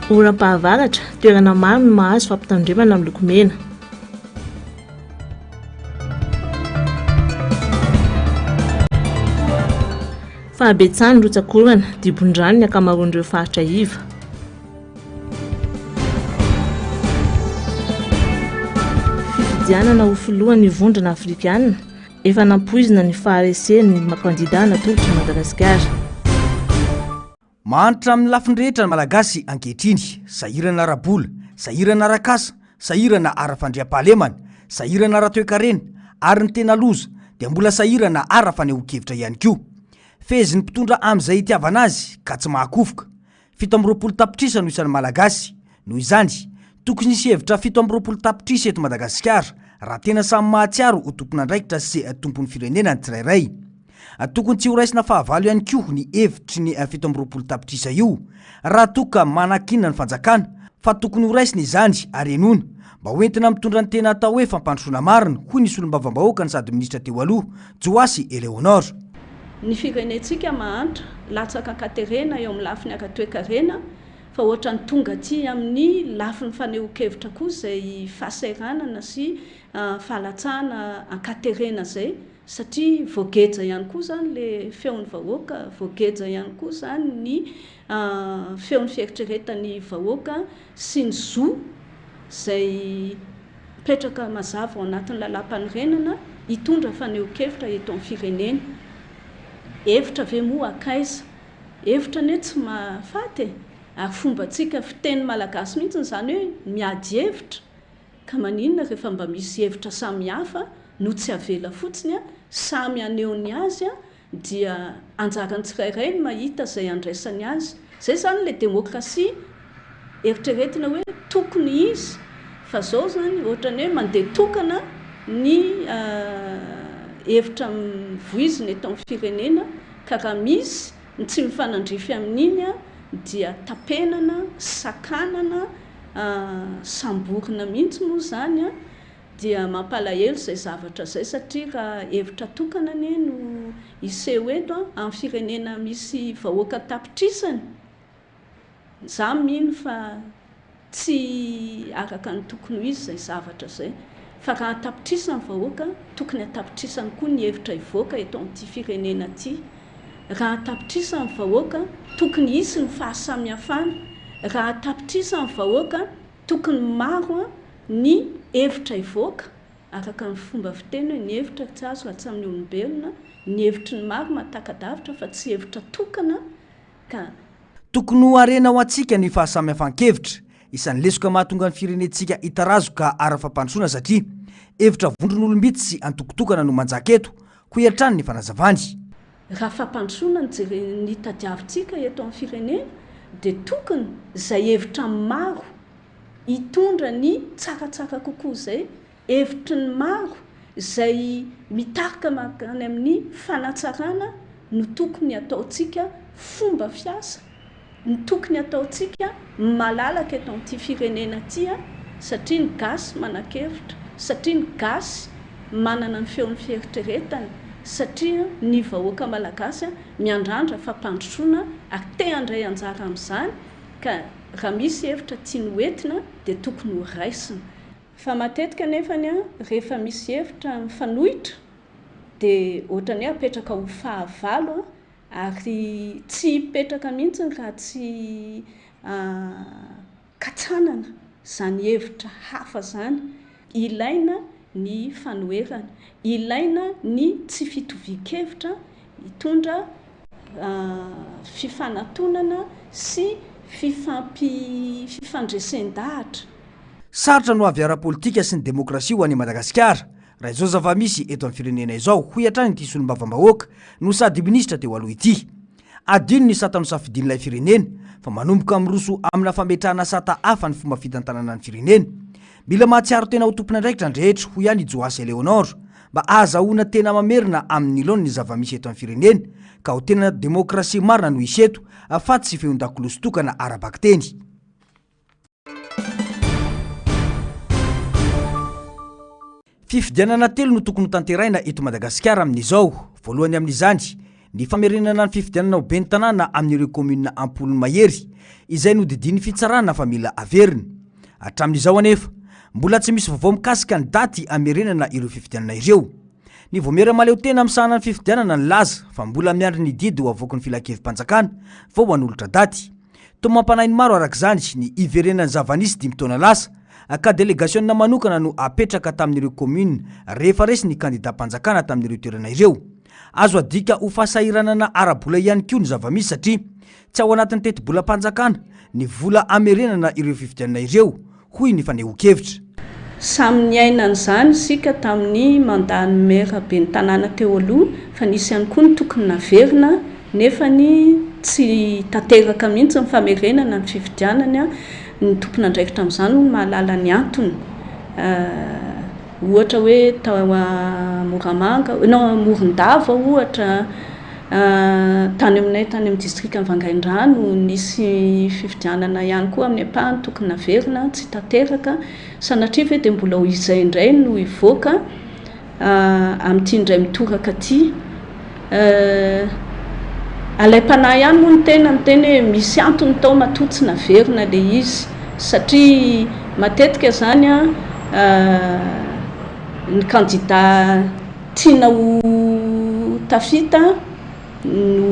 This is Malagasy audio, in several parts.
Oram-pahavaratra, toerana maro no mahazo fampitandremana miloko mena. Fahabetsahan'ny rotsak'orana, dibon-drano ny ankamaroan'ireo faritra iva. Fifidianana ho filohan'ny Vondrona Afrikana, efa nampoizina ny faharesen'ny kandida natolotr'i Madagasikara. Mahantra amin'ny lafiny rehetra ny Malagasy ankehitriny, sahirana ara-bola, sahirana ara-kasa, sahirana ara-fandriampahalemana, sahirana ara-toekarena, ary ny tena loza dia mbola sahirana ara-fanehoan-kevitra ihany koa. Fehezin'ny mpitondra amin'izay itiavana azy ka tsy mahakofoka. 27 tapitrisa no isan'ny Malagasy. Noho izany, tokony hisy hevitra 27 tapitrisa eto Madagasikara raha tena samy mahatsiaro ho tompon'andraikitra sy tompon'ny firenena ny tsirairay. Tokony tsy horaisina fahavalo ihany koa ny hevitry ny 27 tapitrisa io raha toa ka manakiana ny fanjakana fa tokony horaisina izany ary henoina mba hoentina mitondra ny tena atao hoe fampandrosoana marina, hoy ny solombavambahoaka no sady minisitra teo aloha, Johasy Eléonore. Ny firenentsika mahantra, latsaka an-katerena eo amin'ny lafiny ara-toekarena fa ohatran'ny tonga aty amin'ny lafiny fanehoan-kevitra koa izay fahasahiranana sy fahalatsahana an-katerena izay satria voageja ihany koa izany ilay feon'ny vahoaka, voageja ihany koa izany ny feon'ny fieritreretan'ny vahoaka sy ny zo izay mipetraka mazava ao anatin'ny lalàmpanorenana hitondra fanehoan-kevitra eto amin'ny firenena. Hevitra ve moa hankaiza? Hevitra anie tsy mahafaty e! Ary fombantsika fiteny malagasy mihitsy izany hoe miady hevitra. Ka maninona rehefa mba misy hevitra samihafa no tsy avela fotsiny samy haneho ny azy dia anjaran'ny tsirairay ny mahita izay handraisany azy. Izay izany ilay demokrasia eritreretina hoe tokony hisy fa izao izany ohatran'ny hoe mandeha tokana ny hevitra voizina eto amin'ny firenena ka raha misy ny tsy mifanandrify amin'iny dia tapenana, sakanana, samborina mihitsy moa izany dia mampalahelo izay zavatra izay satria raha hevitra tokana anie no hiseho eto amin'ny firenena misy vahoaka an-tapitrisany, za mino fa tsy araka ny tokony ho izy izay zavatra izay fa raha an-tapitrisany ny vahoaka tokony an-tapitrisany koa ny hevitra hivoaka eto amin'ity firenena ity. Raha an-tapitrisa ny vahoaka, tokony hisy ny fahasamihafana. Raha an-tapitrisa ny vahoaka, tokony maro ny hevitra hivoaka, araka ny fomba fiteny hoe ny hevitra tsy azo raha tsy amin'ny olombelona, ny hevitry ny maro mahataka-davitra fa tsy hevitra tokana ka. Tokony ho harena ho antsika ny fahasamihafan-kevitra. Isan'ny lesoka mahatonga ny firenentsika hitarazoka ara-fampandrosoana satria hevitra vondron'olom-bitsy sy antoko tokana no manjaka eto, hoy hatrany ny fanazavany. Raha fampandrosoana no jerena tadiavintsika eto amin'ny firenena dia tokony izay hevitra maro hitondra ny tsaratsara kokoa izay, hevitry ny maro izay mitarika mankany amin'ny fanatsarana no tokony hataontsika fomba fiasa. Ny tokony ataontsika malalaka eto amin'ity firenena ity satria ny gasy manan-kevitra, satria ny gasy manana ny feon'ny fieritreretany, satria ny vahoaka malagasy miandrandra fampandrosoana ary te handray anjara amin'izany ka raha misy hevitra tiany ho entina dia tokony ho raisina. Fa matetika anefany rehefa misy hevitra mifanohitra dia ohatran'ny hoe apetraka ho fahavalo Ary tsy hipetraka mihitsy raha tsy katsanana izany hevitra hafa izany. Ilaina ny fanoherana, ilaina ny tsy fitovian-kevitra hitondra fifanatonana sy fifampi fifandresen-dahatra. Sarotra ny ho avy ara-politika sy ny demokrasia ho an'i Madagasikara Raha izao zava-misy eto amin'ny firenena izao, hoy hatrany ity solombavambahoaka no sady minisitra teo aloha ity. Adino ny sata nosafidian'ilay firenena fa manomboka miroso amina fametrahana sata hafa ny fomba fitantanana ny firenena. Mila mahatsiaro tena ho tompon'andraikitra ny rehetra, hoy ihany i Johasy Eléonore, mba ahazahoana tena mamerina amin'ny laoniny ny zava-misy eto amin'ny firenena ka ho tena demokrasia marina no hisy eto fa tsy feon-dakolosy tokana ara-bakiteny. Fifidianana telo no tokony hotanterahina eto Madagasikara amin'izao. Voalohany amin'izany, ny famerenana ny fifidianana ho ben'ny tanàna amin'ireo kaominina am-polony mahery izay nodidian'ny fitsarana fa mila averina. Hatramin'izao anefa, mbola tsy misy vaovao mikasika ny daty hamerenana ireo fifidianana ireo. Ny Vaomiera Mahaleotena misahana ny fifidianana nilaza fa mbola miandry ny didy ho avoaky ny Filankevi-panjakana vao hanolotra daty. Toa mampanahy ny maro araka izany ny hiverenan'ny zava-nisy dimy taona lasa ka delegasiona manokana no apetraka tamin'ireo kaominina rehefa resy ny kandidam-panjakana tamin'ireo toerana ireo. Azo adika ho fahasahiranana ara-bola ihany koa ny zava-misy satria tsy ao anatin'ny tetibolam-panjakana ny vola hamerenana ireo fifidianana ireo, hoy ny fanehoan-kevitra. Samy niaina an'izany isika tamin'ny mandat-n'ny maire ben'ny tanàna teo aloha fa nisy ihany koa ny tokony naverina nefa ny tsy tanteraka mihitsy ny famerenana ny fifidianana, ny tompon'andraikitra amin'izany hono mahalala ny antony. Ohatra hoe tao Moramanga, non Morondava ohatra, tany aminay tany amin'ny distrikan'i Vangaindrano nisy fifidianana ihany koa amin'ny ampahany tokony naverina, tsy tanteraka. Sanatria ve dia mbola ho izay indray no hivoaka amin'ity indray mitoraka ity? Alaim-panahy ihany moa ny tena miteny hoe misy antony tao matoa tsy naverina ilay izy satria matetika izany ny kandida tiana ho tafita no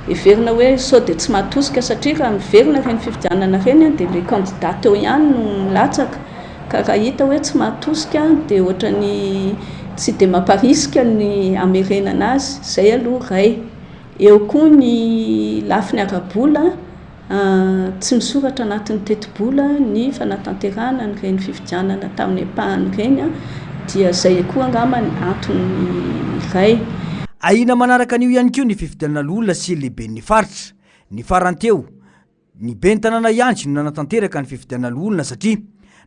heverina hoe sao dia tsy mahatosika satria raha miverina ireny fifidianana ireny dia ilay kandida teo ihany no milatsaka. Ka raha hita hoe tsy mahatosika dia ohatran'ny tsy dia mamparisika ny hamerenana azy. Izay aloha iray. Eo koa ny lafiny ara-bola, tsy misoratra anatin'ny tetibola ny fanatanterahana an'ireny fifidianana tamin'ny ampahany ireny dia izay koa angamba ny antony iray. Ahiana manaraka an'io ihany koa ny fifidianana loholona sy lehiben'ny faritra. Ny farany teo, Ny ben'ny tanàna ihany no nanatanteraka ny fifidianana loholona satria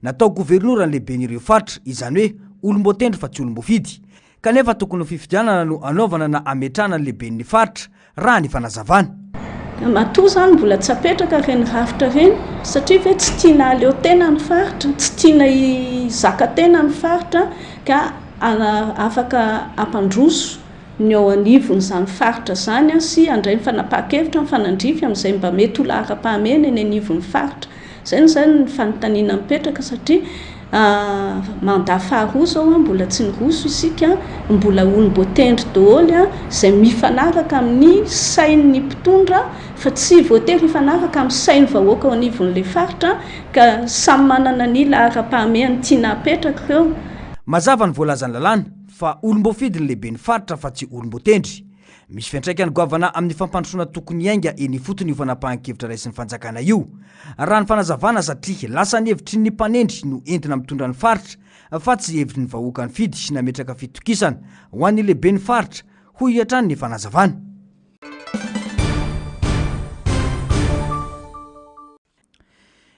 natao governora ny lehiben'ireo faritra, izany hoe olom-boatendry fa tsy olom-boafidy. Kanefa tokony ho fifidianana no hanaovana na hametrahana ny lehiben'ny faritra, raha ny fanazavana. Matoa izany mbola tsy apetraka ireny rafitra ireny satria ve tsy tiana hahaleo tena ny faritra, tsy tiana hizaka tena ny faritra ka afaka hampandroso ny ao anivon'izany faritra izany sy handray ny fanapahan-kevitra mifanandrify amin'izay mba mety ho laharam-pahamehana eny anivon'ny faritra. Izay no izany ny fanontaniana mipetraka satria mandat faharoa izao mbola tsy niroso isika, mbola olom-boatendry daholo izay mifanaraka amin'ny sain'ny mpitondra fa tsy voatery hifanaraka amin'ny sain'ny vahoaka ao anivon'ilay faritra ka samy manana ny laharam-pahamehany tiana hapetraka ireo. Mazava ny voalazan'ny lalàna. fa olom-boafidy ny lehiben'ny faritra fa tsy olom-boatendry. Misy fiantraikany goavana amin'ny fampandrosoana tokony hiainga eny ifotony io fanapahan-kevitra raisin'ny fanjakana io, raha ny fanazavana satria lasa ny hevitry ny mpanendry no entina mitondra ny faritra fa tsy hevitry ny vahoaka nifidy sy nametraka fitokisana ho an'ny lehiben'ny faritra, hoy hatrany ny fanazavana.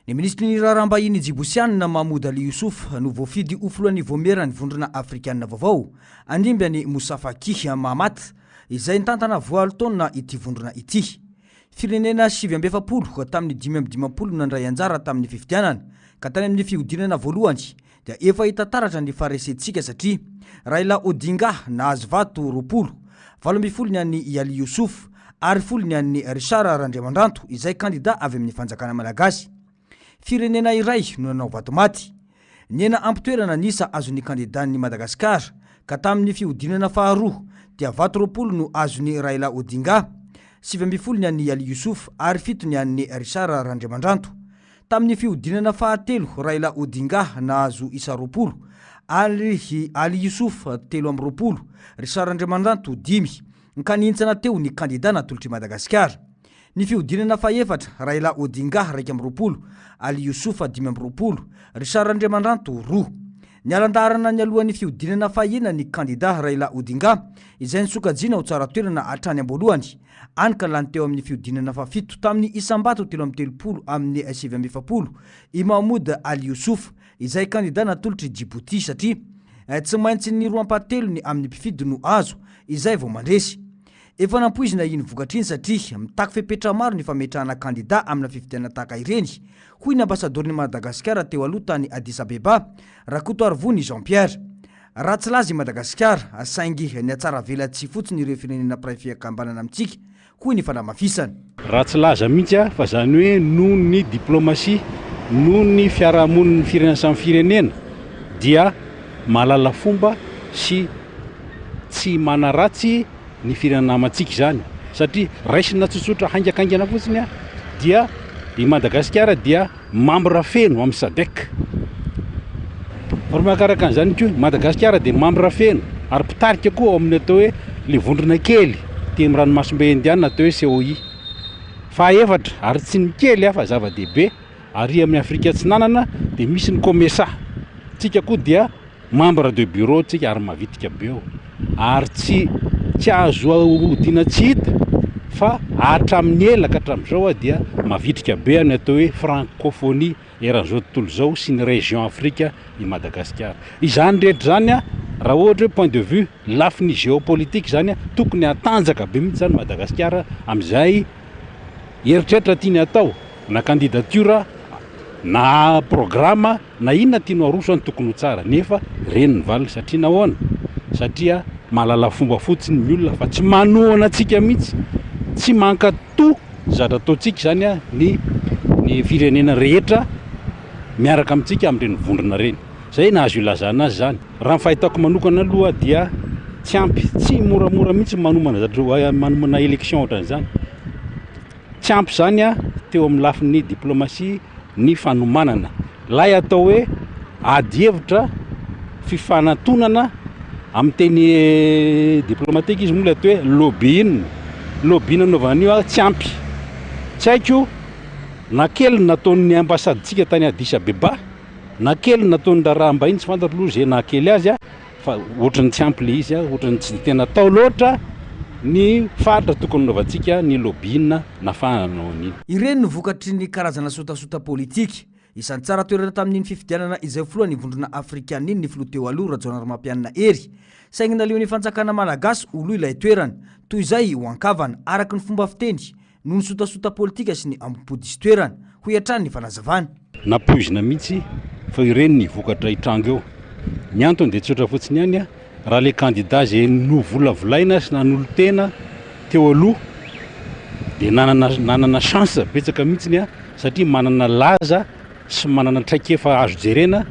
Ny minisitry ny Raharaham-bahiny Djiboutiana, Mahmoud Ali Youssouf, no voafidy ho filohan'ny Vaomieran'ny Vondrona Afrikana vaovao, handimby an'i Moussa Faki Mahamat, izay nitantana voalo taona ity vondrona ity. Firenena 49 tamin'ny 55 no nandray anjara tamin'ny fifidianana, ka tany amin'ny fihodinana voalohany dia efa hita taratra ny faharesentsika satria Raila Odinga nahazo vato 20, 18 ny an'i Ali Youssouf ary folo ny an'i Richard Randriamandranto izay kandida avy amin'ny fanjakana malagasy. Firenena iray no nanao vato maty. Nihena ampitoerana ny isa azon'ny kandidan'i Madagasikara ka tamin'ny fihodinana faharoa dia vato 20 no azon'i Raila Odinga, 19 ny an'i Ali Youssouf ary fito ny an'i Richard Randriamandranto. Tamin'ny fihodinana fahatelo, Raila Odinga nahazo isa 20, ary Ali Youssouf 23, Richard Randriamandranto dimy, ka nihintsana teo ny kandida natolotr'i Madagasikara. Ny fihodinana fahefatra, Raila Odinga 21, Ali Youssouf 25, Richard Randriamandranto roa. Niala an-daharana nialohan'ny fihodinana fahenina ny kandida Raila Odinga, izay nosokajiana ho tsara toerana hatrany am-boalohany. Any ka lany teo amin'ny fihodinana fahafito tamin'ny isam-bato 33 amin'ny 49 i Mahmoud Ali Youssouf, izay kandida natolotr'i Djibouti satria tsy maintsy ny roa ampahatelony amin'ny mpifidy no azo izay vao mandresy. Efa nampoizina iny vokatra iny satria mitaky fepetra maro ny fametrahana kandida amina fifidianana tahaka ireny, hoy ny ambasadaoron'i Madagasikara teo aloha tany Addis Abeba, Rakotoarivony Jean Pierre. Ratsy laza i Madagasikara, saingy nihatsaravelatsihy fotsiny ireo firenena mpiray fiakambanana amintsika, hoy ny fanamafisana. Ratsy laza mihitsy fa izany hoe noho ny diplomasia, noho ny fiarahamonin'ny firenena samy firenena dia mahalala fomba sy tsy manaratsy ny firenena namantsika izany satria raisina tsotsotra haingakaingana fotsiny dia i Madagasikara dia Mambra feno amin'ny Sadec. Ary mahakaraka an'izany koa, Madagasikara dia mambra feno ary mpitarika koa ao amin'ny atao hoe le vondrona kely teny amin'ny ranomasimbe Indiana atao hoe COI. Fahaefatra, ary tsy ny kely fa zava-dehibe, ary amin'ny Afrika Atsinanana dia misy ny COMESA. Tsika koa dia membre de bureau tsika ary mavitrika be eo. Ary tsy tsy azo odiana tsy hita fa hatramin'ny ela ka hatramin'izao dia mavitrika be ny atao hoe francophonie eran'izao tontolo izao sy ny région Afrika i Madagasikara. Izany rehetra izany raha ohatra hoe point de vue lafiny géopolitique izany tokony hatanjaka be mihitsy izany Madagasikara amin'izay eritreritra tiany hatao na candidature na programme Na inona tianao aroso any tokony ho tsara nefa reny ny valiny satria nahoana? Satria mahalala fomba fotsiny ny olona fa tsy manohana antsika mihitsy, tsy mankato ny zavatra ataontsika izany ny ny firenena rehetra miaraka amintsika amin'ireny vondrona ireny. Izay no azo ilazana azy izany. Raha ny fahitako manokana aloha dia tsy ampy, tsy moramora mihitsy ny manomana zavatra manomana élection ohatran'izany. Tsy ampy izany teo amin'ny lafiny diplomasia ny fanomanana. Ilay atao hoe ady hevitra, fifanantonana, amin'ny teny diplomatique izy moa ilay atao hoe lobbying. Lobby nanaovana an'io tsy ampy. Tsy haiko na kely ny nataon'ny ambasadintsika tany Addis Abeba, na kely ny nataon'ny raharaham-bahiny, tsy fantatro aloha izay nahakely azy. Fa ohatran'ny tsy ampy le izy, ohatran'ny tsy dia tena tao loatra ny faritra tokony hanaovantsika ny lobbying nafahana nanao an'iny. Ireny no vokatry ny karazana sotasota politika. Isan'ny tsara toerana tamin'iny fifidianana izay ho filohan'ny Vondrona Afrikanina iny ny filoha teo aloha Rajaonarimampianina Hery. Saingy naleon'ny fanjakana malagasy ho lo ilay toerana, toy izay ho an-kavana, araka ny fomba fiteny, noho ny sotasota politika sy ny ambom-po diso toerana, hoy hatrany ny fanazavana. Nampoizina mihitsy fa ireny ny vokatra hitranga eo. Ny antony dia tsotra fotsiny ihany, raha ilay kandida izay novolavolaina sy nanolo-tena teo aloha dia nanana nanana chance betsaka mihitsiny satria manana laza sy manana traikefa azo jerena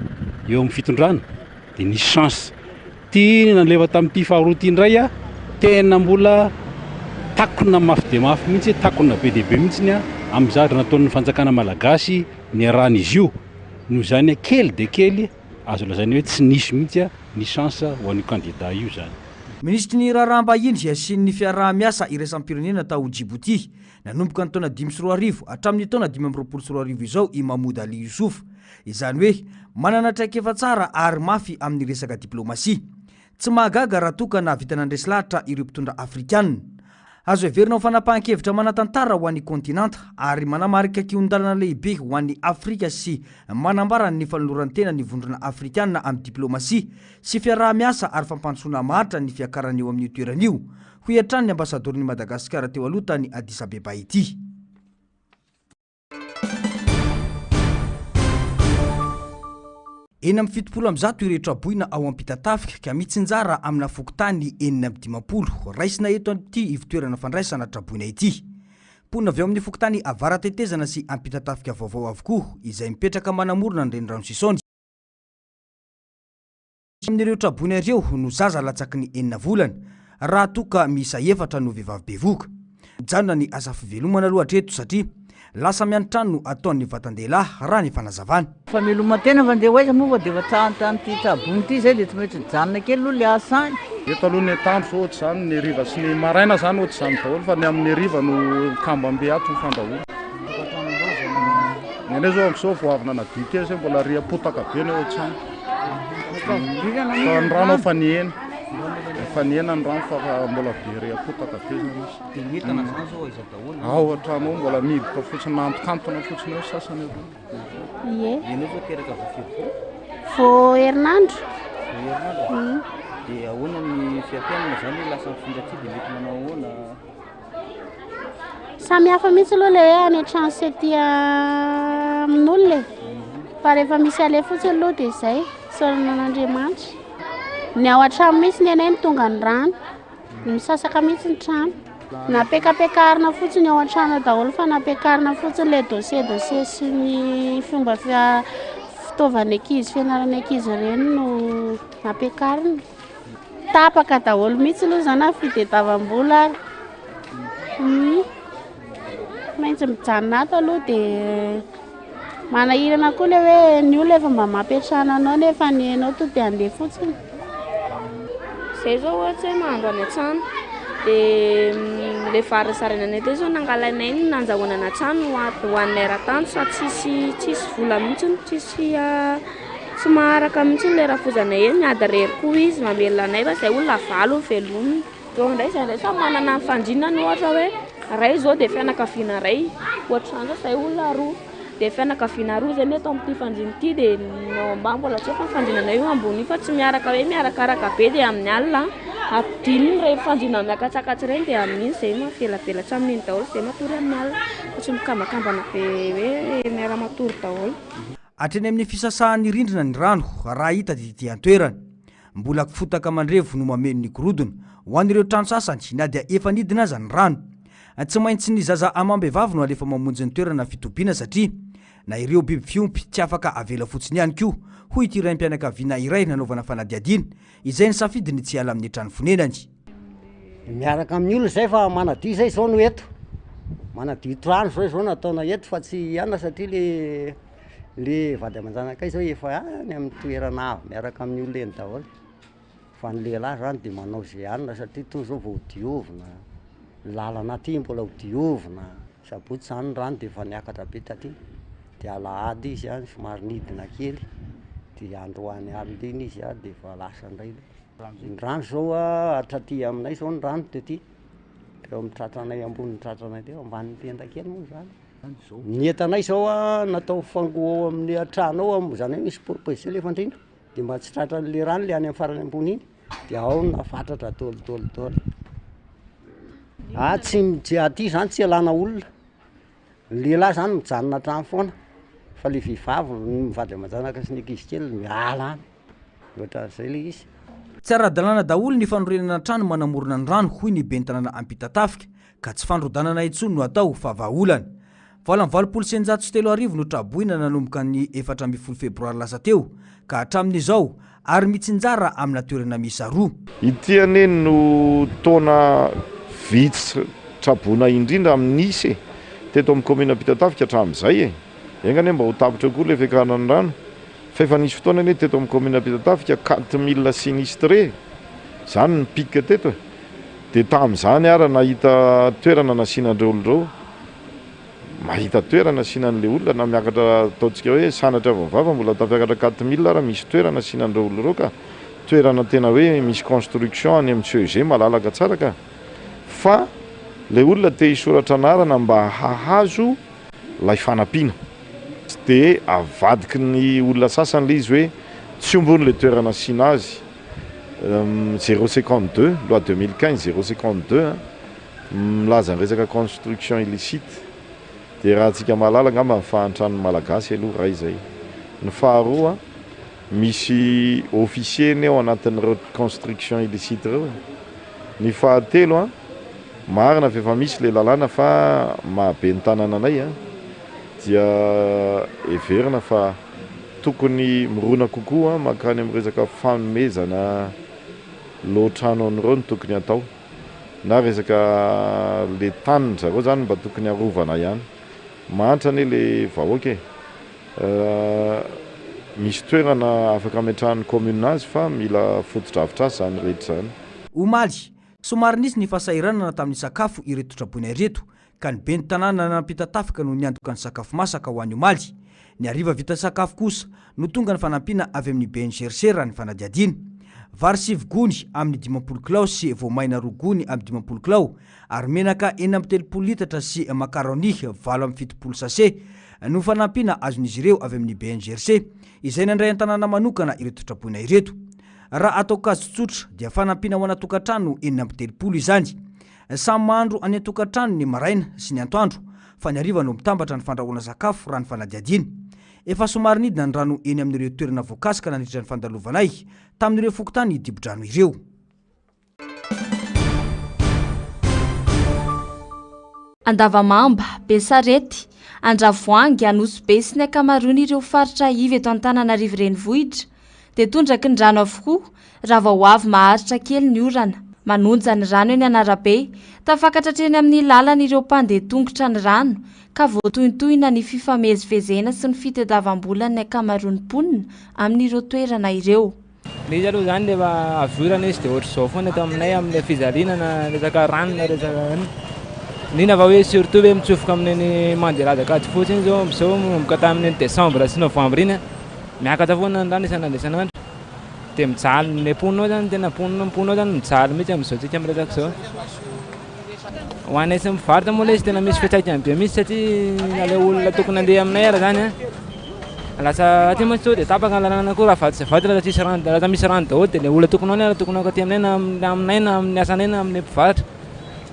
eo amin'ny fitondrana dia nisy chance. Ty nalefa tamin'ity faharoa ity indray a, tena mbola takona mafy dia mafy mihitsy, takona be dia be mihitsy a, amin'ny zavatra nataon'ny fanjakana malagasy niarahan'izy io. Noho izany a, kely dia kely, azo lazaina hoe tsy nisy mihitsy ny chance ho an'io candidat io izany. Minisitry ny Raharaham-bahiny sy ny fiaraha-miasa iraisam-pirenena tao Djibouti, nanomboka ny taona 2005 hatramin'ny taona 2025 izao i Mahmoud Ali Youssouf. Izany hoe manana traikefa tsara ary mafy amin'ny resaka diplaomasia. Tsy mahagaga raha toa ka nahavita nandresy lahatra ireo mpitondra afrikanina. Azo heverina ho fanapahan-kevitra manan-tantara ho an'ny kontinanta ary manamarika kihon-dalana lehibe ho an'i Afrika sy manambara ny fanoloran-tena ny Vondrona Afrikanina amin'ny diplaomasia sy fiaraha-miasa ary fampandrosoana maharitra ny fiakarany eo amin'io toerana io, hoy hatrany ny ambasadaoron'i Madagasikara teo aloha tany Addis Abeba ity. 176 ireo traboina ao Ampitatafika ka mitsinjara amina fokontany 56 raisina eto amin'ity ivotoerana fandraisana traboina ity. Mponina avy ao amin'ny fokontany Avaratetezana sy Ampitatafika vaovao avokoa izay mipetraka manamorona ny renirano Sisaony. Amin'ireo traboina ireo no zaza latsaky ny enina volana, raha toa ka miisa efatra no vehivavy bevohoka. Mijanona ny asa fivelomana aloha hatreto satria lasa miantrano no ataon'ny vatan-dehilahy raha ny fanazavana. Fameloman-tena fa ndeha ho aiza moa fa dia efa tsahantany ity tsaboina ity izay dia tsy maintsy mijanona kely aloha ilay asa any. Eto aloha ny atoandro zao ohatr'izany, ny hariva sy ny maraina zany ohatr'izany daholo fa ny amin'ny hariva no kambam-be ato ny fandrahoana. Ny anay zao amin'izao vao avy nanadio kely zay mbola riam-potaka be ny ao an-trano. Fa ny rano efa nihena, efa nihena ny rano fa mbola be ria-potaka be zany izy. Dia ny entana zany zao aiza daholo? Ao an-trano ao mbola mihiboka fotsiny nahantokantona fotsiny ao sasany aloha. Ie. Ianao vao teraka vao firy volana? Vao herinandro. Vao herinandro? Dia ahoana ny fiampianana zany hoe lasa mifindra aty dia mety manao ahoana? Samy hafa mihitsy aloha ilay hoe any an-trano sy aty amin'olona e. Fa rehefa misy aleha fotsiny aloha dia izay. Isaorana an'Andriamanitra. Ny ao an-trano mihitsy ny anay no tonga ny rano. Misasaka mihitsy ny trano. Nampiakapiakarina fotsiny ao an-trano daholo fa nampiakarina fotsiny ilay dossier dossier sy ny fomba fitaovan'ny ankizy, fianaran'ny ankizy ireny no nampiakarina. Tapaka daholo mihitsy aloha izany na fitadiavam-bola ary. Maintsy mijanona ato aloha dia manahirana koa ilay hoe ny olona efa mba mampiantrano anao nefa ny anao tonga dia handeha fotsiny. Izay izao ohatry hoe mahandro any an-trano dia ilay vary nozaraina anay teo izao nangalainay no nandrahoana any an-trano hohaninay ara-tany fa tsisy tsisy vola mihitsy, tsisy tsy maharaka mihitsy ilay rafozanay eny, miady irery koa izy mamelona anay fa izay olona valo no velominy. Eo indray izay indray samy manana ny fandrinany ohatra hoe iray izao dia fianakaviana iray, ohatr'izany izao izahay olona roa, dia fianakaviana roa izay ny eto amin'ity fandriana ity dia ny ao ambany mbola tsy eo fa ny fandrinanay io ambony io fa tsy miaraka hoe miarakaraka be dia amin'ny alina adino ireny fandriana miakatsakatsy ireny dia amin'iny izay mavelabelatra amin'iny daholo izay matory amin'ny alina fa tsy mikambakambana be hoe miara-matory daholo. Hatreny amin'ny fisasahan'ny rindrina ny rano raha hita dia an-toerana. Mbola fotaka mandrevo no mameno ny gorodona ho an'ireo trano sasany na dia efa nidina aza ny rano. Tsy maintsy ny zaza amam-behivavy no alefa mamonjy ny toerana fitobiana satria na ireo biby fiompy tsy afaka avela fotsiny ihany koa, hoy ity raim-pianakaviana iray nanaovana fanadihadiana izay nisafidy ny tsy hiala amin'ny trano fonenany. Miaraka amin'ny olona izay fa manadio izay izao no eto, manadio trano izao izao no ataonay eto fa tsy anona satria le le vady aman-janakay zao efa any amin'ny toerana avo miaraka amin'ny olona eny daholo, fa ny lehilahy zany de manao ze anona satria toa zao vao diovina, ny lalana aty mbola ho diovina, sabotsy zany ny rano de efa niakatra be taty, de alahady izy an somary nidina kely, de androany alina iny izy an de efa lasa ndray, ny rano zao an hatraty aminay zao ny rano tety, teo amin'ny tratranay ambonin'ny tratranay teo, ambanin'ny tenda kely moa zany. Ny entanay zao a natao fango ao amin'ny trano ao zany hoe misy proposition le fandriana de mba tsy tratran'le rano le any am'farany ambony iny de ao no nafatratra daholo daholo daholo. Ah tsy mi- aty zany tsy ialana olona, ny lehilahy zany mijanona an-trano foana fa le vehivavy ny vady aman-janaka sy ny ankizy kely miala any, ohatran'zay le izy. Tsy ara-dalàna daholo ny fanorenana trano manamorona ny rano, hoy ny ben'ny tanàna Ampitatafika, ka tsy fandrodanana intsony no atao fa vahaolana. 3688 no traboina nanomboka ny 14 febroary lasa teo ka hatramin'izao ary mitsinjara amina toerana miisa roa. Ity anie no taona vitsy traboina indrindra amin'ny isa e! Teto amin'ny kaominina Ampitatafika hatramin'izay e! Enga anie mba ho tapitra eo koa ilay fiakarana ny rano fa efa nisy fotoana anie teto amin'ny kaominina Ampitatafika 4000 sinistrés izany ny pic teto e! Dia tamin'izany ary nahita toerana nasiana an'ireo olona ireo, mahita toerana asiana an'ilay olona na miakatra ataontsika hoe sanatria vao vava mbola tafiakatra 4000 ary misy toerana asiana an'ireo olona ireo ka, toerana tena hoe misy construction any amin'ny CEG malalaka tsara ka, fa ilay olona te hisoratra anarana mba hahazo ilay fanampiana. Tsy dia avadiky ny olona sasany ilay izy hoe tsy omby hono ilay toerana asiana azy. 052, loi 2015 052 milaza ny resaka construction illicite dia raha antsika mahalala angamba ny fahantran'ny Malagasy aloha iray izay. Ny faharoa misy officier anie ao anatin'ireo construction illicite ireo e. Ny fahatelo marina fa efa misy ilay lalàna fa maha ben'ny tanàna anay dia heverina fa Tokony mirona kokoa mankany amin'ny resaka fanomezana lotrano an'ireo no tokony atao. Na resaka le tanin-dry zareo zany mba tokony arovana ihany. Mahantra anie le vahoaka e. Misy toerana afaka ametrahan'ny commune azy fa mila fotodrafitrasa izany rehetra izany. Omaly, somary nisy ny fahasahiranana tamin'ny sakafo ireto traboina ireto ka ny ben'ny tanàna Ampitatafika no niantoka ny sakafo masaka ho an'ny omaly. Ny hariva vita sakafo kosa no tonga ny fanampiana avy amin'ny BNGRC raha ny fanadihadiana. Vary sivy gony amin'ny 50 kilao sy voamaina roa gony amin'ny 50 kilao ary menaka 36 litatra sy macaroni 78 sachet no fanampiana azon'izy ireo avy amin'ny BNGRC izay nandray an-tanàna manokana ireto traboina ireto. Raha atao kajy tsotra dia fanampiana ho ana tokantrano 36 izany. Samy mahandro any an-tokantrano ny maraina sy ny antoandro fa ny hariva no mitambatra ny fandrahoana sakafo raha ny fanadihadiana. Efa somary nidina ny rano eny amin'ireo toerana voakasika nandritra ny fandalovanay tamin'ireo fokontany dibo-drano ireo. Andavamamba, Besarety, Andravoahangy, Anosibe sy ny ankamaroan'ireo faritra iva eto Antananarivo Renivohitra dia tondraky ny rano avokoa raha vao avy maharitra kely ny orana. Manonja ny rano eny an'arabe, tafakatra hatreny amin'ny lalan'ireo mpandeha tongotra ny rano ka voatohintohina ny fifamezivezena sy ny fitadiavam-bolan'ny ankamaroan'ny mponina amin'ireo toerana ireo. Ilay izy aloha izany rehefa avy orana izy dia ohatr'izao foana eto aminay amin'ilay fijaliana na resaka rano na resaka inona. Indrindra fa hoe surtout hoe mitsofoka amin'iny Mandela Ankadifotsy iny izao amin'izao manomboka tamin'iny décembre sy novembre iny miakatra foana ny rano isan'andro isan'andro. Dia mijaly ny mponina ao izany tena mponina mponina ao izany mijaly mihitsy amin'izao tsika miresaka izao. Ho anay sy mivarotra moa ilay izy tena misy fiantraikany be mihitsy satria na ilay olona tokony handeha aminay ara izany an, lasa aty mantsy sao dia tapaka ny lalana koa raha vato sy vato lasa tsisy rano, lasa misy rano daholo dia ilay olona tokony ho any ara tokony hankaty aminay na aminay na amin'ny asanay na amin'ny mpivarotra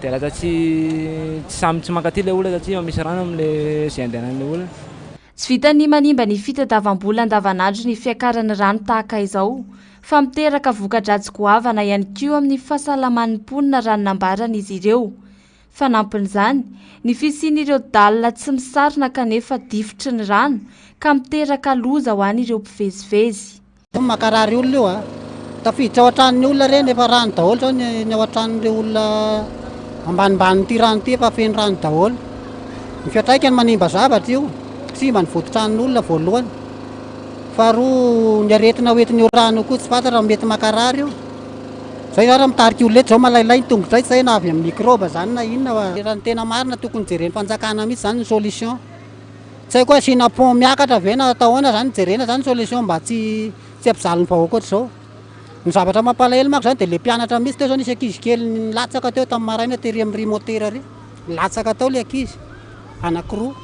dia lasa tsy tsy samy tsy mankaty ilay olona satria efa misy rano amin'ilay izay andehanan'ilay olona. Tsy vitan'ny manimba ny fitadiavam-bola andavanandro ny fiakaran'ny rano tahaka izao, fa miteraka voka-dratsy goavana ihany koa amin'ny fahasalaman'ny mponina raha ny nambaran'izy ireo. Fanampin'izany, ny fisian'ireo dalle tsy misarona kanefa difotry ny rano ka miteraka loza ho an'ireo mpivezivezy. Mankarary olona io a! Tafiditra ao an-tranon'ny olona ireny, efa rano daholo izao ny ny ao an-tranon'ireo olona ambanimbanin'ity rano ity, efa feno rano daholo. Ny fiantraikany manimba zavatra io, simba ny vodin-tranon'olona voalohany. Faharoa ny aretina hoentin'io rano io koa tsy fantatra fa mety mankarary io. Izay zany raha mitarika olona eto izao malailay ny tongotray tsy hay na avy amin'ny mikraoba izany na inona fa raha ny tena marina tokony jeren'ny fanjakana mihitsy izany ny solution. Tsy haiko hoe asiana pont miakatra ve na atao ahoana zany, jerena zany solution mba tsy tsy hampijaly ny vahoaka ohatr'izao. Ny zavatra mampalahelo manko zany de le mpianatra mihitsy teo zao nisy ankizy kely nilatsaka teo tamin'ny maraina tery amin'ny ry motera ry, nilatsaka tao le ankizy anakiroa,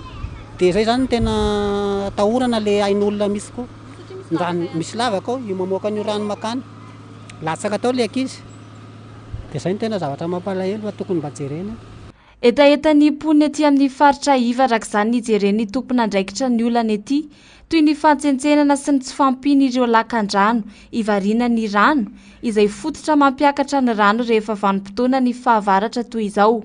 de zay zany no tena atahorana le ain'olona mihitsy koa, ny rano misy lavaka ao, io mamoaka an'io rano makany, latsaka tao le ankizy, de zay no tena zavatra mampalahelo fa tokony mba jerena. Hetahetan'ny mponina ety amin'ny faritra iva araka izany ny hijeren'ny tompon'andraikitra ny olana ety, toy ny fantsentsenana sy ny tsy fahampian'ireo lakan-drano hivarinan'ny rano, izay fototra mampiakatra ny rano rehefa vanim-potoana ny fahavaratra toy izao.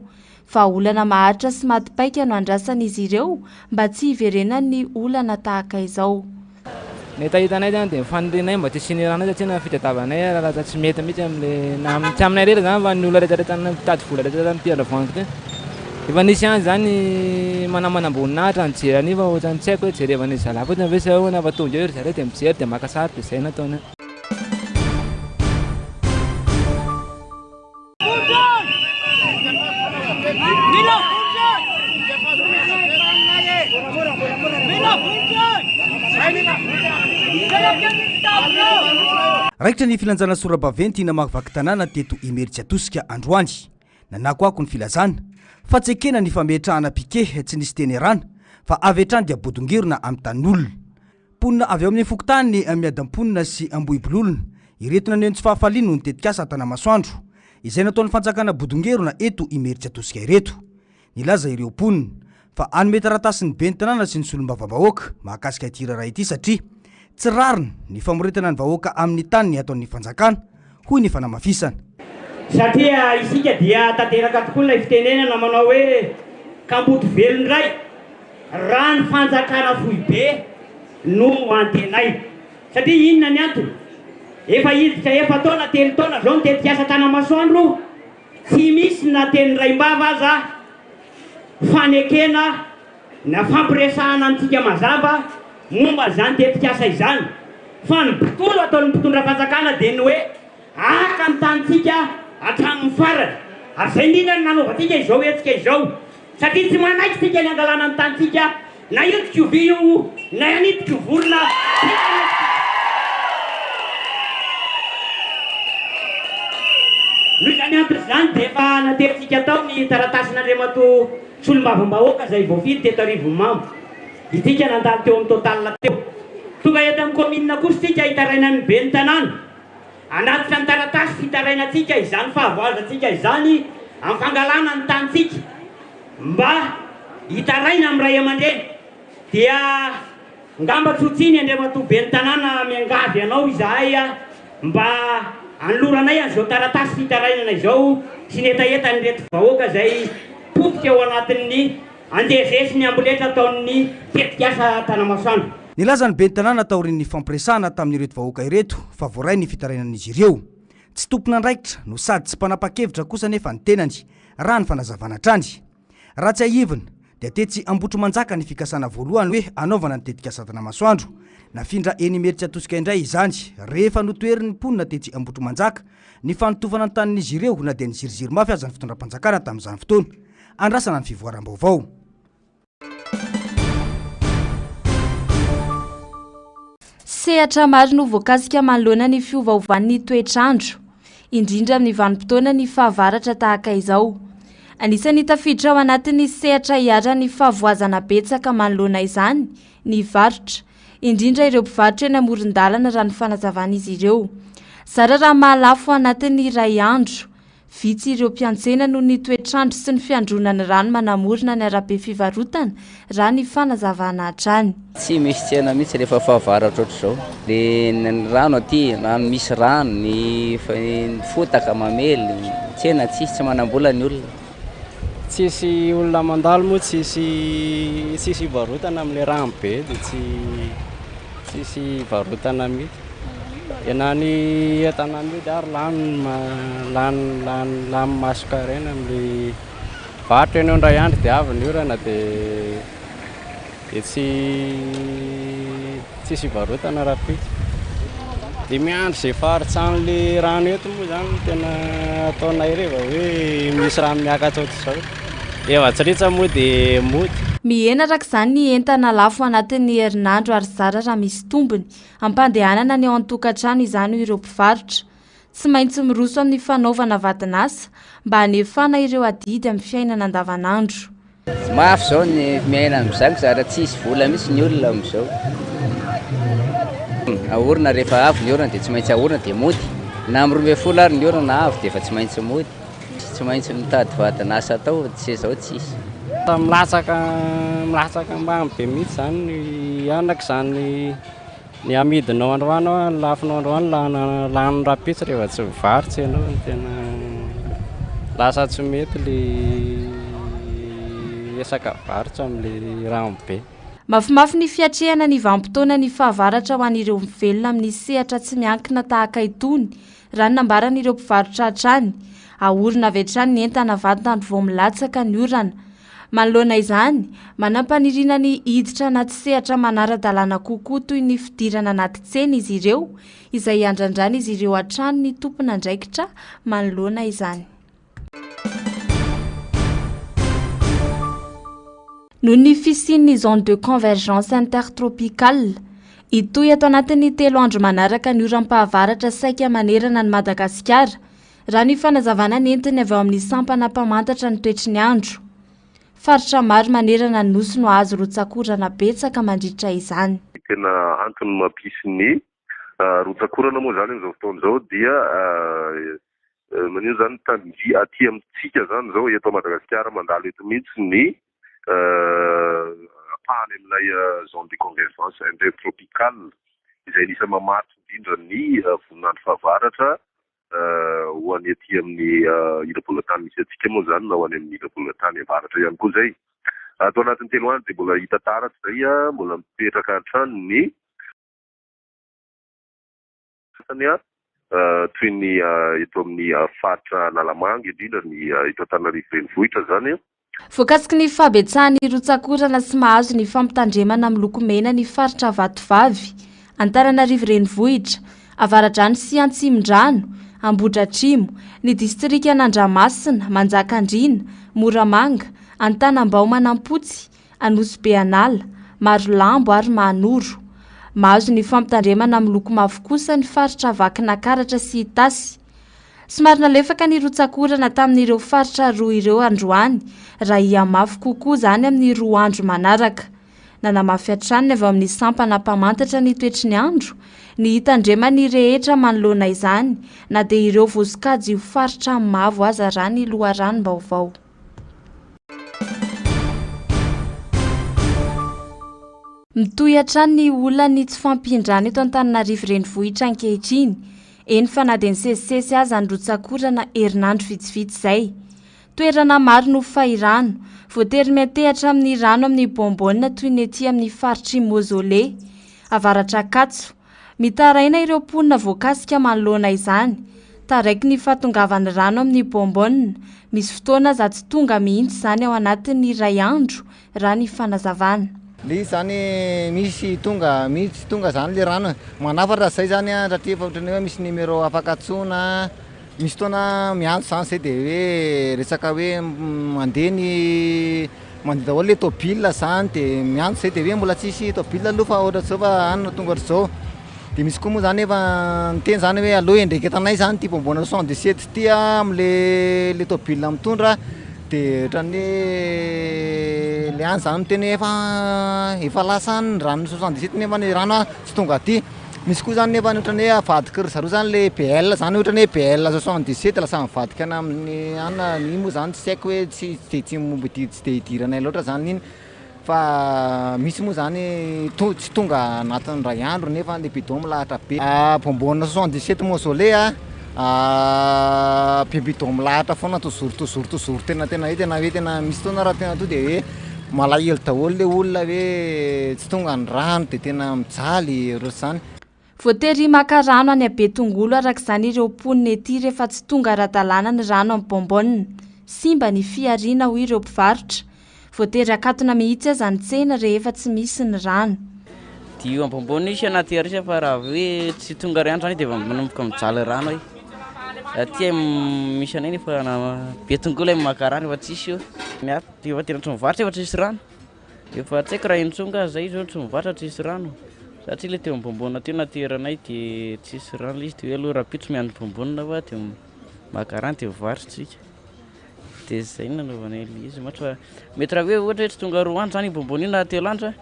Vahaolana maharitra sy maty paika no andrasan'izy ireo mba tsy hiverenan'ny olana tahaka izao. Ny hetahetanay zany dia ny fanirianay mba tsy hisian'ny rano satria na fitadiavanay ara lasa tsy mety mihitsy amle na amin'ny tsy aminay irery zany fa ny olona rehetra rehetra mitady vola rehetra rehetra amin'ity Andravoahangy ity. Efa nisy ihany zany manamanam-boninahitra nijery an'io fa ohatran'ny tsy haiko hoe jerevan'ny zalahy fotsiny ve sa ahoana fa tonga eo ry zareo dia mijery dia maka sary dia izay no ataony eo. Raikitra ny filanjana sora-baventy namakivaky tanàna teto Imerintsiatosika androany. Nanakoako ny filazana fa tsy ekena ny fametrahana piquet tsy nisy teny erana fa avy hatrany dia bodongerona amin'ny tanin'olona. Mponina avy ao amin'ny fokontany Miadamponina sy Ambohibololona ireto naneho ny tsy fahafaliany noho ny tetikasa Antanamasoandro izay nataon'ny fanjakana bodongerona eto Imerintsiatosika ireto. Nilaza ireo mponina fa hanome taratasy ny ben'ny tanàna sy ny solombavambahoaka mahakasika ity raharaha ity satria tsy rariny ny famoretana ny vahoaka amin'ny taniny ataon'ny fanjakana, hoy ny fanamafisana. Satria isika dia tanteraka tokoa ilay fitenenana manao hoe kamboty velon-dray. Raha ny fanjakana foibe no antenaina. Satria inona ny antony? Efa hiditra efa-taona, telo taona izao ny tetikasa Tanamasoandro, tsy misy na teny raim-bava aza fanekena na fampiresahana amintsika mazava momba izany tetikasa izany. Fa ny botolo ataon'ny mpitondra fanjakana dia ny hoe haka ny tanintsika hatramin'ny farany. Ary izay indrindra no nanaovantsika izao hetsika izao. Satria tsy manaiky tsika ny hangalana ny tanintsika na io tkovy io na any tkovorona tsy manaiky tsika. Noho izany antony izany dia efa naterintsika tao ny taratasin'Andriamatoa Solombavambahoaka izay voafidy teto Arivonimamo. Itsika nandalo teo amin'ny Total teo. Tonga eto amin'ny kaominina kosa isika hitarainan'ny ben'ny tanàna. Hanatitra ny taratasy fitarainantsika izany fahavoazantsika izany amin'ny fangalana ny tanintsika mba hitaraina amin'ny ray aman-dreny dia. Ngamba tsy ho tsiny Andriamatoa Ben'ny Tanàna miangavy anao izahay mba hanoloranay an'izao taratasy fitarainana izao sy ny hetahetan'ireto vahoaka izay potika ao anatin'ny andehizehy sy ny amboletra ataon'ny tetikasa Tanamasoandro. Nilaza ny Ben'ny Tanàna taorian'ny nifampiresahana tamin'ireto vahoaka ireto fa voaray ny fitarainan'izy ireo. Tsy tompon'andraikitra no sady tsy mpanapa-kevitra kosa anefa ny tenany, raha ny fanazavana hatrany. Raha tsiahivina, dia tetsy Ambohitrimanjaka ny fikasana voalohany hoe hanaovana ny tetikasa Tanamasoandro. Nafindra eny Imerintsiatosika indray izany, rehefa notoherin'ny mponina tetsy Ambohitrimanjaka ny fanotofana ny tanin'izy ireo na dia niziriziry mafy aza ny fitondram-panjakana tamin'izany fotoana. Andrasana ny fivoaram-baovao. Sehatra maro no voakasika manoloana ny fiovaovan'ny toetr'andro, indrindra amin'ny vanim-potoanan'ny fahavaratra tahaka izao. Anisan'ny tafiditra ao anatin'ny sehatra iharan'ny fahavoazana betsaka manoloana izany ny varotra, indrindra ireo mpivarotra eny amoron-dalana raha ny fanazavan'izy ireo. Zara raha mahalafo anatin'ny iray andro Vitsy ireo mpiantsena noho ny toetr'andro sy ny fiandronan'ny rano manamorona ny arabe fivarotana, raha ny fanazavana hatrany. Tsy misy tsena mihitsy rehefa fahavaratra ohatr'izao. Le ny rano aty, rano misy rano, ny fotaka mamely, tsena tsisy, tsy manam-bola ny olona. Tsisy olona mandalo moa tsisy tsisy hivarotana amin'ilay rano be dia tsy tsisy hivarotana mihitsy. Dia na ny entana amidy ary lany lany lany lany masonkarena amin'ilay varotra ianao indray andro dia avy ny orana dia dia tsy tsisy hivarotana rahampitso. Dia miandry izay faharitsan'ilay rano eto moa izany no tena ataonay rehefa hoe misy rano miakatra ohatr'izao. Efa tsy ritra moa dia mody. Mihena araka izany ny entana lafo anatin'ny herinandro ary zara raha misy tombony Ampandehanana ny ao an-tokantrano izany hoy ireo mpivarotra. Tsy maintsy miroso amin'ny fanaovana vadin'asa mba hanefana ireo adidy amin'ny fiainana andavanandro. Mafy izao ny miaina amin'izany zara tsisy vola mihitsy ny olona amin'izao. Ahorina rehefa avy ny orana dia tsy maintsy ahorina dia mody. Na amin'ny 12 ary ny orana avy dia efa tsy maintsy mody. Tsy maintsy mitady vadin'asa atao fa tsy izao tsisy. Milatsaka milatsaka ambany be mihitsy izany ny anaka izany ny amidinao androany ao, ny lafonao androany lany lany rahampitso rehefa tsy mivarotra ianao no tena lasa tsy mety le resaka varotra amin'le rano be. Mafimafy ny fiatrehana ny vanim-potoana ny fahavaratra ho an'ireo mivelona amin'ny sehatra tsy miankina tahaka itony Raha ny nambaran'ireo mpivarotra hatrany, ahorona avy hatrany ny entana vantany vao milatsaka ny orana. Manoloana izany, manam-paniriana ny hiditra anaty sehatra manara-dalàna kokoa toy ny fidirana anaty tsena izy ireo, izay iandrandran'izy ireo hatrany ny tompon'andraikitra manoloana izany. Noho ny fisian'ny zone de convergence intertropicale, hitohy ato anatin'ny telo andro manaraka ny oram-pahavaratra saika manerana an'i Madagasikara, raha ny fanazavana nentiny avy ao amin'ny sampana mpamantatra ny toetry ny andro. Faritra maro manerana ny Nosy no hahazo rotsak'orana betsaka mandritra izany. Ny tena antony mampisy ny rotsak'orana moa izany amin'izao fotoana izao dia Maninona izany tandindry aty amintsika izany izao eto Madagasikara mandalo eto mihitsy ny ampahany amin'ilay zone de convergence intertropicale izay anisan'ny mamaritra indrindra ny voninandro fahavaratra ho an'ny aty amin'ny ila-bolantany misy antsika moa izany na ho any amin'ny ila-bolantany avaratra ihany koa izay. Ato anatin'ny telo andro dia mbola hita taratra izay, mbola mipetraka hatrany ny Sasany toy ny eto amin'ny faritra Analamanga, indrindra ny eto Antananarivo Renivohitra izany. Voakasiky ny fahabetsahan'ny rotsak'orana sy mahazo ny fampitandremana miloko mena ny faritra Vatovavy, Antananarivo Renivohitra, Avaradrano sy Antsimondrano, Ambohidratrimo, ny distrikan'Andramasina, Manjakandriana, Moramanga, Antanambao Manampotsy, Anosibe An'ala, Marolambo ary Mahanoro. Mahazo ny fampitandremana miloko mavo kosa ny faritra Vakinakaratra sy Itasy. Somary nalefaka ny rotsak'orana tamin'ireo faritra roa ireo androany, raha hihamafy kokoa izany amin'ny roa andro manaraka. Nanamafy hatrany ny avy ao amin'ny sampana mpamantatra ny toetry ny andro ny hitandreman'ny rehetra manoloana izany na dia ireo voasokajy ho faritra mavo aza raha ny loharanom-baovao. Mitohy hatrany ny olan'ny tsy fahampian-drano eto Antananarivo Renivohitra ankehitriny, eny fa na dia nisesisesy aza ny rotsak'orana herinandro vitsivitsy izay. Toerana maro no fahirano, voatery miantehatra amin'ny rano amin'ny bonbonne toy ny ety amin'ny faritr'i Mausolée, avaratr'Ankatso. Mitaraina ireo mponina voakasika manoloana izany. Taraiky ny fahatongavan'ny rano amin'ny bonbonne, misy fotoana aza tsy tonga mihitsy izany ao anatin'ny iray andro raha ny fanazavana. Le izy zany misy tonga misy tsy tonga zany le rano e, manafatra zay zany an satria efa ohatran'ny hoe misy numéro afaka antsoina, misy fotoana miantso zany zay de hoe resaka hoe mandeha ny mandeha daholo le tôbila zany de miantso zay de hoe mbola tsisy tôbila aloha fa ohatran'izao fa any no tonga ohatr'izao, de misy koa moa zany efa niteny zany hoe aleo endreketanay zany ty bonbonne 77 ty an am'le le tôbila mitondra. De ohatran'ny hoe le any zany miteny hoe efa efa lasa any ny ranon'ny 77 nefa ny rano a tsy tonga aty. Misy koa zany nefa ohatran'ny hoe avadiky ry zareo zany le BL zany ohatran'ny hoe BL 77 lasa mivadika any amin'ny any, iny moa zany tsy haiko hoe tsy de tsy momba ity tsy de idiranay loatra zany iny. Fa misy moa zany to- tsy tonga anatin'ny iray andro nefa le bidon milahatra be. Bonbonne 77 mausolée a, be bidon milahatra foana toujours toujours toujours tena tena hoe tena hoe tena misy fotoana raha tena to de hoe malahelo daholo le olona hoe tsy tonga ny rano de tena mijaly ohatr'izany. Voatery maka rano any Betongolo araka izany ireo mponina ety rehefa tsy tonga ara-dalàna ny rano amin'ny bonbonne. Simba ny fihariana hoy ireo mpivarotra. Voatery akatona mihitsy aza ny tsena rehefa tsy misy ny rano. Dio amin'ny bonbonne isy anaty arisa fa raha hoe tsy tonga rano zany dia efa manomboka mijaly rano ay. Aty misy anay nefa Betongolo ay maka rano efa tsisy io. Ny ato efa tena tsy mivarotra efa tsisy rano. Efa tsy haiko raha intsony nga zay zao tsy mivarotra tsisy rano satria le teo am-bonbonne teo nateranay de tsisy rano le izy de hoe aleo rahampitso miandry bonbonne fa de maka rano de mivarotra tsika de zay no nanaovanay an'le izy mantsy fa mety raha hoe ohatra hoe tsy tonga roa andro zany io bonbonne io na telo andro a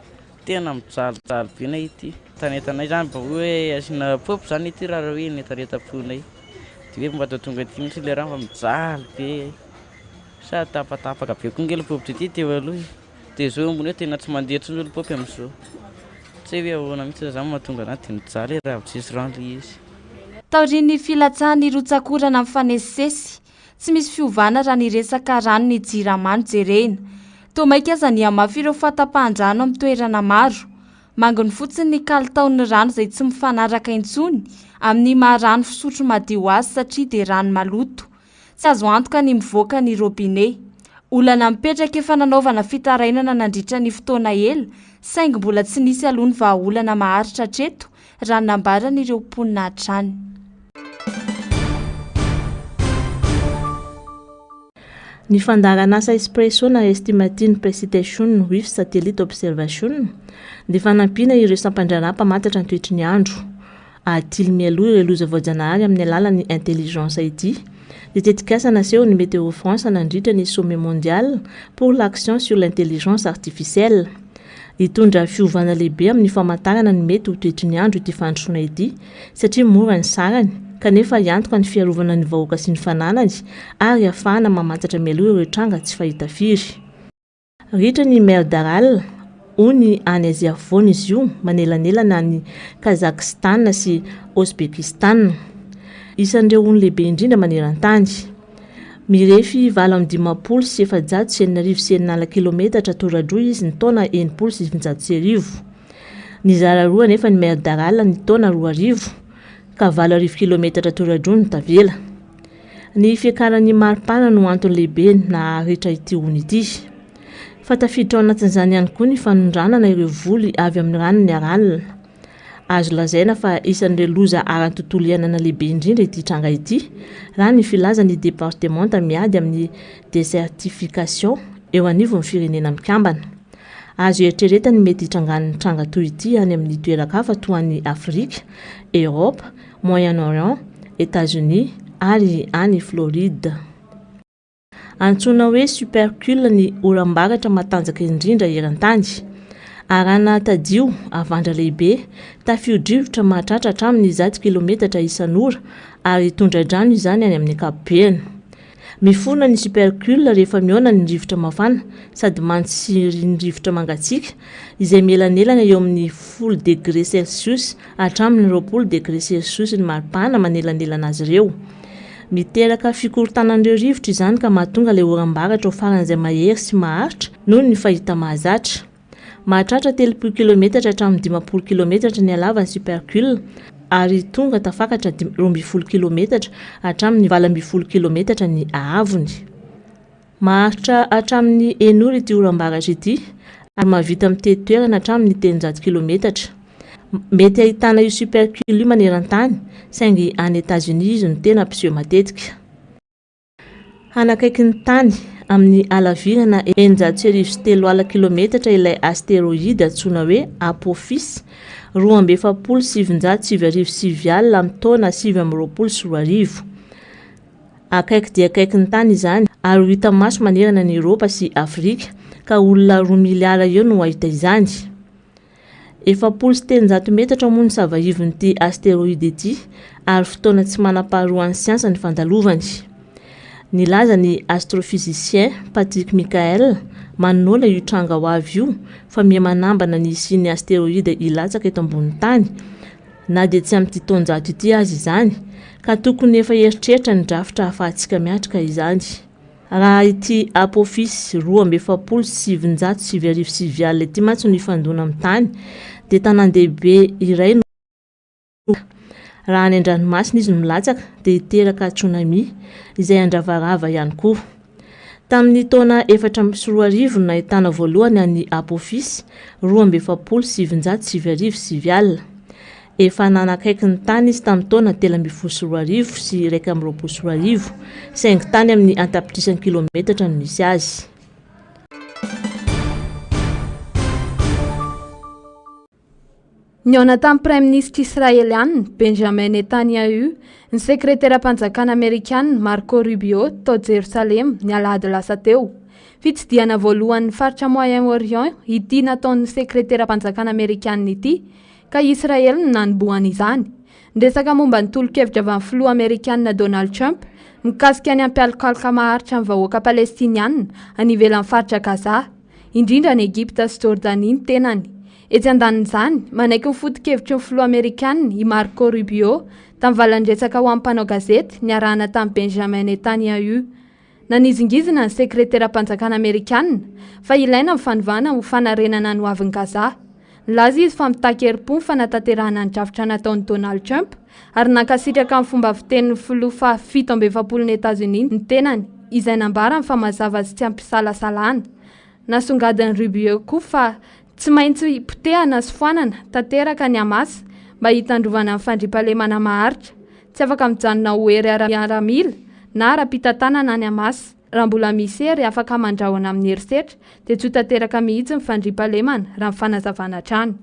tena mijalijaly be nay ity tanetanay zany mba hoe asiana paompy zany ity raha hoe ny hetahetam-ponay de hoe mba atao tonga aty mihitsy le rano fa mijaly be. Sady tapatapaka be koa nge le paompy ity teo aloha e. Dia zao ambony eo tena tsy mandeha intsony le paompy amin'izao. Tsy hay hoe ahoana mihitsy zany mahatonga anahy dia mijaly raha vao tsisy rano le izy. Taorian'ny filatsahan'ny rotsak'orana mifanesisesy, tsy misy fiovana raha ny resaka rano ny Jirama no jerena. Toa mainka aza nihamafy ireo fahatapahan-drano amin'ny toerana maro. Manginy fotsiny ny kalitaon'ny rano izay tsy mifanaraka intsony amin'ny maha rano fisotro madio azy satria dia rano maloto. Tsy azo antoka ny mivoaka ny robinet. Olana mipetraka efa nanaovana fitarainana nandritra ny fotoana ela, saingy mbola tsy nisy aloha ny vahaolana maharitra hatreto, raha ny nambaran'ireo mponina hatrany. Ny fandaharanasa Espresso na Estimating Precipitation with Satellite Observation dia fanampiana ireo sampan-draharaha mpamantatra ny toetry ny andro. Ahatily mialoha ireo loza voajanahary amin'ny alalan'ny Intelligence ity ny tetikasa nasehon'ny Météo France nandritra ny Sommet mondial pour l'action sur l'intelligence artificielle. Hitondra fiovana lehibe amin'ny famantarana ny mety ho toetry ny andro ity fandrosoana ity satria mora ny sarany kanefa hiantoka ny fiarovana ny vahoaka sy ny fananany ary hahafahana mamantatra mialoha ireo tranga tsy fahita firy. Ritra ny Mer d'Aral, ony any Azia Afovoany izy io, manelanelana an'i Kazakhstan sy Ozbekistan. Isan'ireo ony lehibe indrindra maneran-tany. Mirefy 6458 kilaometatra toradroa izy ny taona 1960. Nizara roa anefa ny Mer d'Aral ny taona 2000, ka 8000 kilaometatra toradroa no tavela. Ny fiakaran'ny maripana no antony lehibe naharitra ity ony ity. Fa tafiditra ao anatin'izany ihany koa ny fanondranana ireo voly avy amin'ny ranon'ny Aral. Azo lazaina fa isan'ireo loza ara-tontolo iainana lehibe indrindra ity tranga ity, raha ny filazan'ny departemanta miady amin'ny desertification eo anivon'ny Firenena Mikambana. Azo eritreretana ny mety hitrangan'ny tranga toy ity any amin'ny toeran-kafa toa an'i Afrika, Eoropa, Moyen-Orient, Etazonia ary any Floride. Antsoina hoe supercule ny oram-baratra matanjaka indrindra eran-tany. Arahana tadio, havandra lehibe, tafio-drivotra mahatratra hatramin'ny 100 kilometatra isan'ora ary tondra-drano izany any amin'ny ankapobeny. Miforona ny supercule rehefa mihaona ny rivotra mafana sady mantsy sy ny rivotra mangatsiaka, izay mielanelana eo amin'ny folo degre celsius hatramin'ny 20 degre celsius ny maripana manelanelana azy ireo. Miteraka fikorontanan'ireo rivotra izany ka mahatonga ilay oram-baratra ho faran'izay mahery sy maharitra noho ny fahita mahazatra. Mahatratra 30 kilometatra hatramin'ny 50 kilometatra ny halavan'ny supercule ary tonga tafakatra 12 kilometatra hatramin'ny 18 kilometatra ny haavony. Maharitra hatramin'ny enina ora ity oram-baratra ity ary mahavita mitety toerana hatramin'ny 300 kilometatra. Mety ahitana io supercule io maneran-tany saingy any Etazonia izy no tena mpiseho matetika. Hanakaiky ny Tany, amin'ny halavirana 3600 kilometatra ilay asteroida antsoina hoe Apophis, 1942 amin'ny taona 2029. Akaiky dia akaiky ny Tany izany, ary ho hita maso manerana an'i Eoropa sy Afrika, ka olona roa miliara eo no hahita izany. 340 metatra moa ny sava-ivon'ity asteroida ity ary fotoana tsy manam-paharoa an'ny siansa ny fandalovany. Nilaza ny astrophysicien Patrick Michael manoloana io tranga ho avy io fa miha-manambana ny hisian'ny asteroida hilatsaka eto ambonin'ny tany na dia tsy amin'ity taonjato ity aza izany ka tokony efa hieritreritra ny drafitra hahafahantsika miatrika izany. Raha ity Apophis 1942 ity mantsy no hifandona amin'ny tany dia tanàn-dehibe iray no Raha any an-dranomasina izy no milatsaka dia hiteraka tsunami izay handravarava ihany koa. Tamin'ny taona 2004 no nahitana voalohany an'i Apophis 1942. Efa nanakaiky ny tany izy tamin'ny taona 2013 sy 2021, saingy tany amin'ny an-tapitrisany kilometatra no nisy azy. Nihaona tamin'ny Praiminisitra Israelianina, Benjamin Netanyahu, ny Sekreteram-panjakana Amerikanina, Marco Rubio, tao Jerosalema, ny alahady lasa teo. Fitsidihana voalohany ny faritra Moyen-Orient ity nataon'ny Sekreteram-panjakana Amerikanina ity, ka i Israely no nanombohana izany. Niresaka momba ny tolo-kevitra avy amin'ny filoha amerikanina Donald Trump mikasika ny hampialokaloka maharitra ny vahoaka palestiniana any ivelan'ny faritra Gaza, indrindra any Egypta sy Jordania ny tenany. Etsy andanin'izany, manaiky ny foto-kevitry ny filoha amerikanina i Marco Rubio tamin'ny valan-dresaka ho an'ny mpanao gazety niarahana tamin'i Benjamin Netanyahu. Nanizingizina ny sekreteram-panjakana amerikanina fa ilaina ny fanovana ho fanarenana ny hoavin'i Gaza. Nilaza izy fa mitaky herim-po ny fanatanterahana ny drafitra nataon'i Donald Trump ary nankasitraka ny fomba fitenin'ny filoha faha 47n'i Etazonia ny tenany, izay nambarany fa mazava sy tsy am-pisalasalana. Nasongadin'i Rubio koa fa tsy maintsy potehana sy foanana tanteraka ny Hamas mba hitandrovana ny fandriampahalemana maharitra. Tsy afaka mijanona ho hery ara-miaramila na ara-pitantanana ny Hamas. Raha mbola misy hery afaka mandrahona amin'ny herisetra dia tsy ho tanteraka mihitsy ny fandriampahalemana, raha ny fanazavana hatrany.